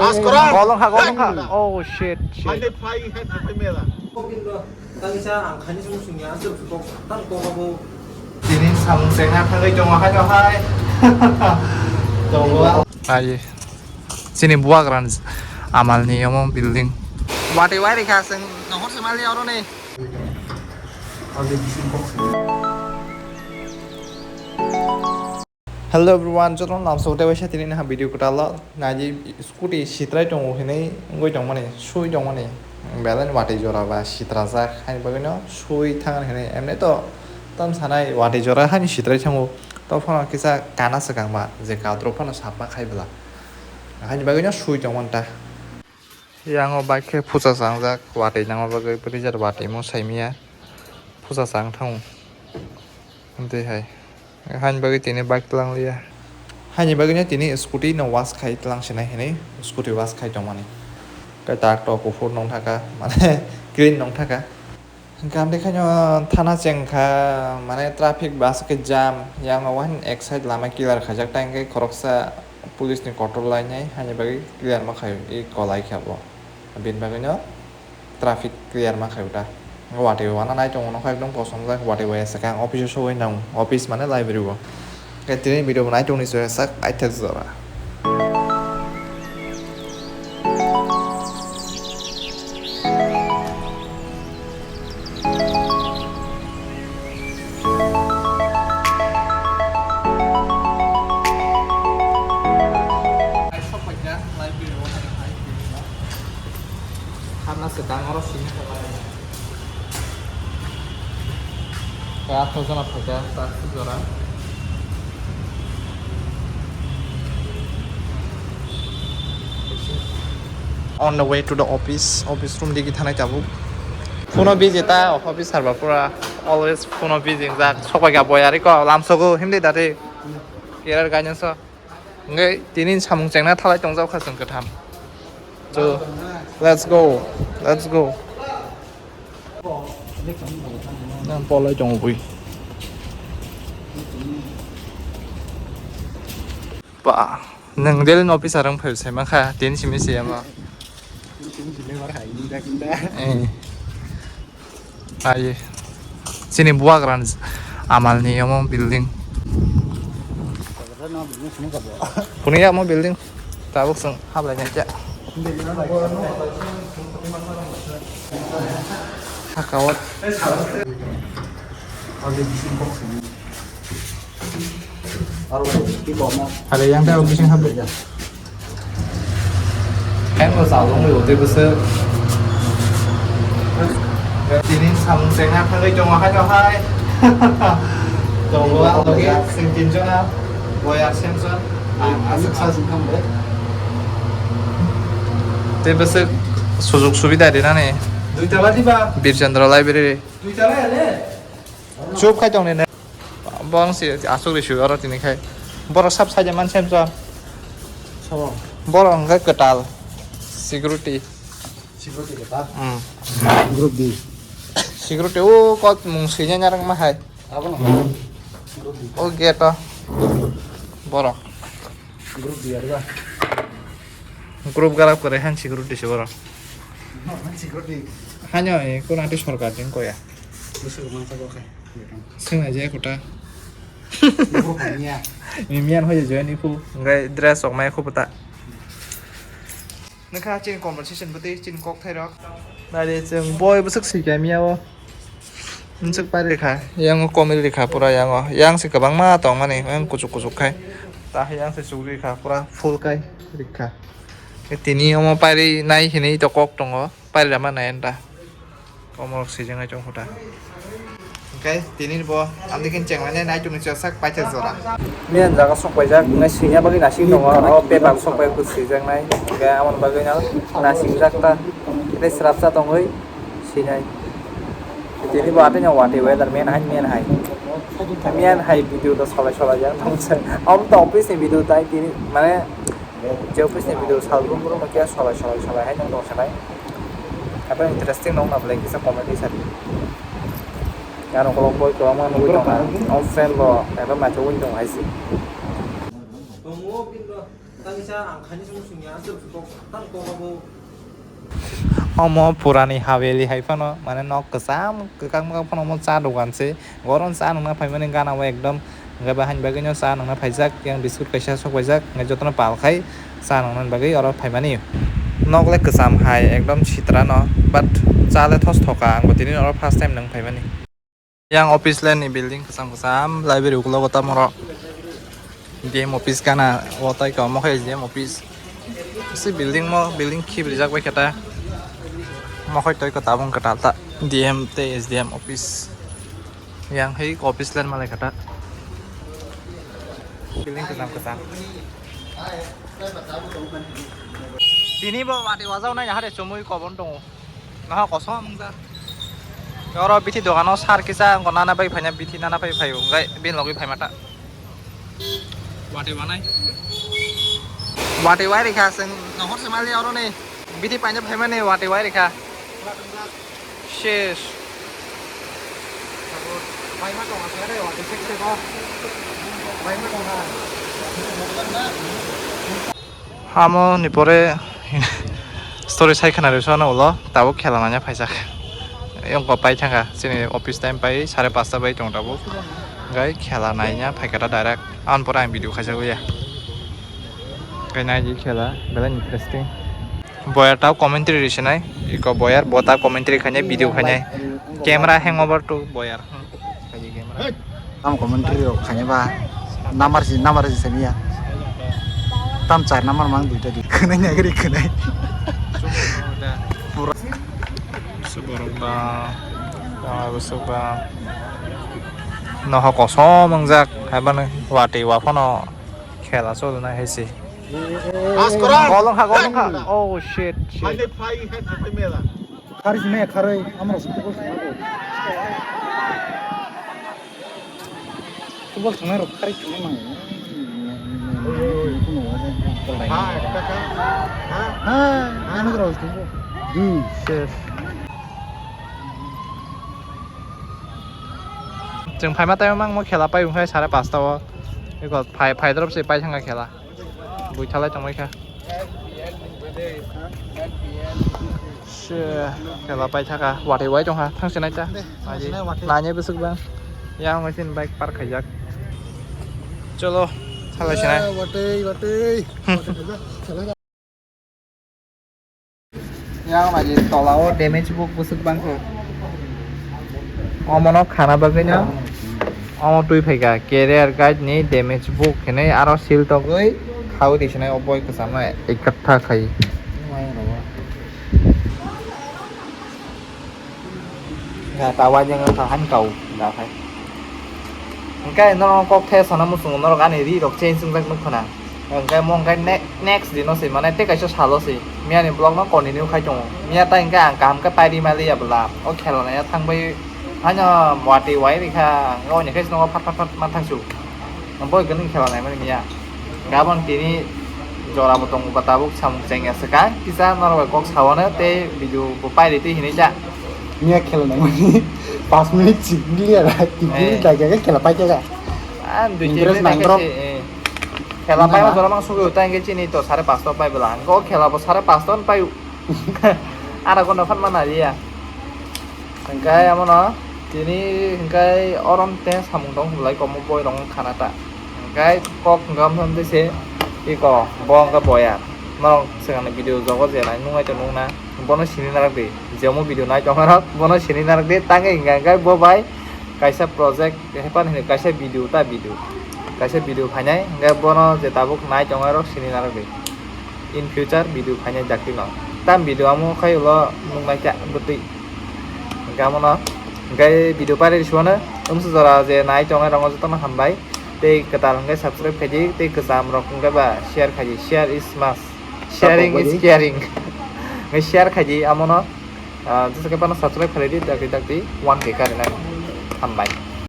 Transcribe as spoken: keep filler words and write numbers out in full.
Golong kha, golong kha. Oh shit, shit. Tini samung chengna thangwi tongo hai no hai. Tongo. Ai. Chini buagrani amalni omo building. Watwi wairikha chwng nohor se mali oroni. Hello everyone, jotono lamsao tei waisa tini naha video kwtalo naidi scooty sitrai tongo hinwi wngwi tongmani, sui tongmani, belai watwi jora ba sitrajak, haini bagwino sui thang hinwi, emni to tam sanai watwi jora haini sitrai thango, to phano kisa kana swkang ba je katrok phano sapma khai bwla, haini bagwino sui tongmani ta. Yang o bike khe phusa changjak, watwi nangma bagwi, bwrwi jat watwi mo saimaya, phusa chang thango. Amtwi hai. Haini bagwi tini bike twlang liya. Haini bagwino tini scooty no wash khai twlang sinai hinwi scooty wash khai tongmani. Khe tak to kuphur nong thaka, mane clean nong thaka. Hwnkhe amtwi khaino thana chengkha, mane traffic bus khe jam, yang o wahini ek side lama clear khaijak, tei hwnkhe khoroksa police ni kotor lainai, haini bagwi clear ma khai, i kolai khe abo. Bini bagwino traffic clear ma khai ta. Watwi wana nai tongo, nokha ekdom kosom jak, watwi waya swkang office o sogwi nang, office mane library o. Khe tini video bo nai tongni se sak aithak jora. Hamna se dang oro sini. Kaya atharo jona phaikha, ta jora. On the way to the office, office room digi thanai tabuk. Phone o busy ta, office server pura always phone o busy jak. Sokoi ga boyari ko lamsogo himdi dati. Kirar gainang so. Ngai tini samung chengna thalai tongjak kha chwng kwtham. So, let's go, let's go. Nang polai tongo bui. Ba, nang daily office arang phai sai ma kha, tin simi se ama. Eh. Ai. Chini buagrani amalni omo building. Kuni ya omo building. Tabuk chwng hablai nai khe. Saka o. Are yang tei bising hablai. Ang bo chajak nai tei bwswk. Tini samung chengna thangwi tongo hai no hai. Tongo ang logi sing tinjon. Boyar Samson. Ang aswk sa sing thang bai. Tei bwswk sujog subida rinani. Duitala diba? Birchandra Library. Duitala ya le? Chup khai tong nini. Bong si aswk ri sui oro tini khai. Borok sab saida man sem chwng. Sabo. Borok hwnkhe kwtal. Security. Security kwtal? Hmm. Group D. Security o kot mung sui nai narang ma hai. Abo no. Group D. O gate o. Borok. Group D arba. Group garab kwrwi han security se borok. Han security. Hanyo e kuna ti sorkar jing koya. Bwswk mansa kok hai. Swngnai je kota. Miyan hoye join iku. Ngai dress ok mai khu pata. Nokha chini conversation bwtwi chini kok thairok. Nai de chwng boi bwswk swi kha miya o. Bwswk pari rikha, yang o komil rikha pura yang o. Yang se kwbangma tongmani, yang kuchuk kuchuk khai. Ta yang se chuk rikha pura full kai rikha. Tini omo pari nai hinwi to kok tongo. Pari rama nai anta. Omorok swijak nai chong khuta. Hwnkhe tini bo amtwi khe chengmani nai chong ni chwsak paithak jora. Miyan jaga sok paijak, hwnkhe swinya bagwi nasing tongo, o paper sok pai kut swijak nai. Hwnkhe amoni bagwi no nasing jak ta. Tei swrapsa tongwi swinai. Tini bo atwi no watwi weather miyan hai, miyan hai. Miyan hai video to solai solai jak tongsa. Om to office ni video tai tini mane Je office ni video sal brum brum khe solai solai solai hai nung tong sanai. Abo interesting nung na belai kisa comedy sari. Yang ukolog boi kwbangma nugwi tong na. Om friend bo ekdom naithok wng tong hai se. Omo purani haveli hai phano, mane nok kwcham kwkak mwkak phano omo cha dogan se. Goron cha nungna phaimani gana o ekdom, hwnkhe bahai ni bagwi no cha nungna phaijak, yang biscuit kaisa sok paijak, hwnkhe jotono pal khai cha nungna bagwi oro phaimani. Nok le kwcham hai ekdom sitra no, but cha le thos thoka, ang bo tini oro first time nung phaimani. Yang office le ni building kwcham kwcham, library ukulogo tamo oro D M office gana o tai ka omo khe S D M office. Si building mo building khib rijak bai khe ta. Mo khoi toi ko tabung kwtal ta D M tei S D M office. Yang hai office len malai kata. Building kwcham kwcham. Tini bo wati wajak nai hare chumui kobon tongo. Naha kosom wngkha. Oro bithi dogano sar kisa wngkha nana bai phaina bithi nana bai phaio wngkha bini logwi phaima ta. Wati wanai. Wati wai rikha chwng nohor se mali oro ni bithi paina phaimani wati wai rikha. Ses. Hamo ni pore story sai khna rwsa no ulo tabuk khela nanya phaijak. Yongko pai thangkha chini office time pai sare pasta bai tong tabuk. Gai khela nanya phaikha ta direct. An pore ang video khaijak ya. Gai nai di khela belai interesting. Boyar tao commentary risinai. Iko boyar bota commentary khainai video khainai. Camera hangover to boyar. Khaidi camera. Tam commentary rok khainai ba. Number si number si samiya. Tam char number mang duita di. Khwnai nagri khwnai. Pura. Suborok ba. Ba suba. Noho kosom wngjak. Haibano wati waphano khela cholnai hai se. Golong kha, golong kha. Oh shit, shit. Kharwi simi kharwi amro sukuk sukuk. Football thangna rok kharwi thangna nango. Ha, ekta ka. Ha? Ha, ano rok sukuk. Hmm, shit. Chwng phaima taima mang mo khela pai wngkha sare pasta o. Eko phai, phai drop se pai thangkha khela. Buithalai tongbaikha. Se, khela paithaka, watwi wai tongkha, thangsinai ta. Nani bwswk bang. Yang machine bike park khaijak. Cholo, thalai sinai. Watwi, watwi. Yang lagi tola o damage book bwswk bangkha. Omono khana bagwino omo twi phaikha, career guide ni damage book hinwi aro seal togwi khawi risinai o boi kwchama ekatha khai. Ga ta waijak wngkha han kau da khai. Hwnkhe norok kok the sana muchungo norok ani ri rok change wngjak nukho na. Hwnkhe mo hwnkhe ne-, next dino se mane tei kaisa salo se miya ni vlog no continue khai tongo. Miya ta hwnkhe ang kaham khe pairi maliya bwla o khela naina thangbai haino watwi wai rikha hwnkhe oini khe nogo phat phat phat ma thangsu. Boi kwrwng khela naimani miya. Gabon tini jora bo tongo ba tabuk samung chengya swkang kisa norok bai kok sawano tei video bo pairi twi hinwi ja. Miya khela naimani pas minute chikliya ra tibuli daikha khe khela paikha. Ah, dui interest nangkrok. Khela paima jora mang sugwi utai hwnkhe chini to sare pasto pai bwla. Hwnkhe o khela bo sare pasto no paio. Ara kono phan mana liya. Hwnkhe amono tini hwnkhe orom te samung tong bwlai komo boi rong khana ta. Hwnkhe kok hwnkhe amtham tei se iko bo hwnkhe boya. Norok swkangni video jogo je nai nungnai to nungna. Bono sini narwk di. Jemo video nai tongmarok bono sini narwk di. Tangwi hwnkhe hwnkhe bo bai kaisa project hepan hinwi kaisa video ta video. Kaisa video phainai hwnkhe bono je tabuk nai tongmarok sini narwk di. In future video phainai dakti no. Tam video amo khai ulo nungnai khe bwtwi. Hwnkhe amono hwnkhe video pairi suano umsu jora je nai tongnai rokno jotono hambai. Tei kwtal hwnkhe subscribe khaidi tei kwcham rok hwnkhe ba share khaidi. Share is must. Sharing is caring. Hwnkhe share khaidi amono, ah, jesa khe phano subscribe khaidi dakti dakti one K karinai. Hambai.